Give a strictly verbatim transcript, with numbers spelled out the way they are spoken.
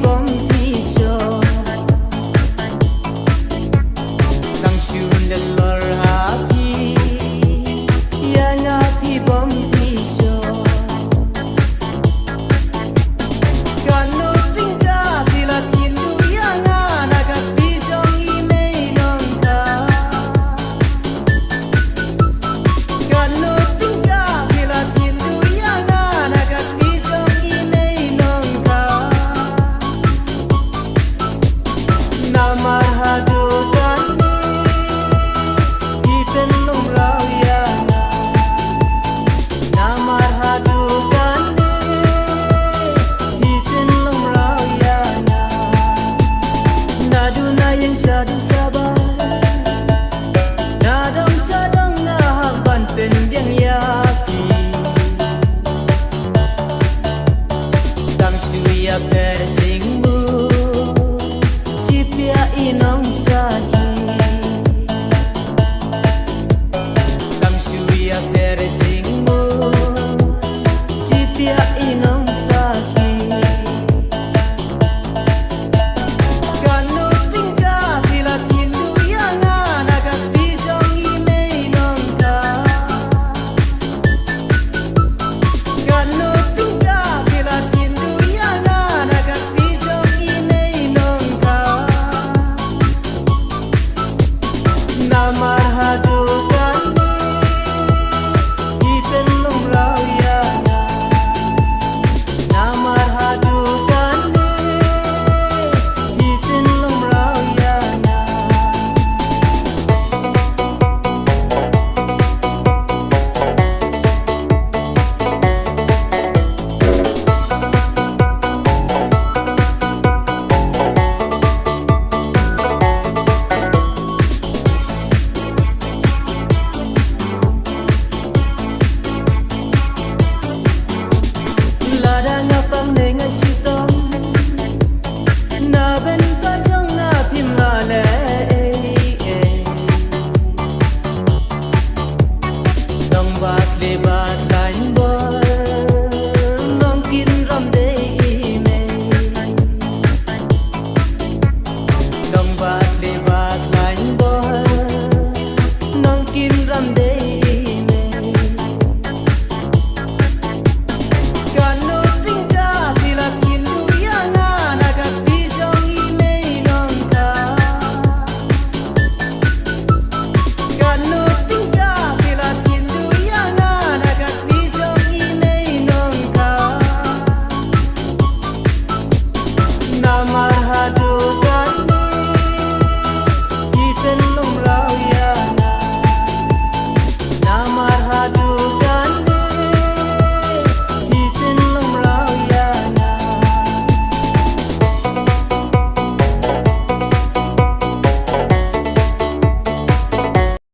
bom phi sho. Tang shu lor ha phi, ïa nga phi bom phi sho. Katno tyngka phi la thied ïa nga na ka kti jong i mei nongkha. Katno tyngka phi la thied ïa nga na ka kti jong i mei nongkha. Namar haduh kane phi pynlong raw ïa nga. Namar haduh kane phi pynlong raw ïa nga. Naduh na ïeng shaduh shabar, na dong sha dong nga hap ban pynbiang ïa phi. Tang shu ïa pher jing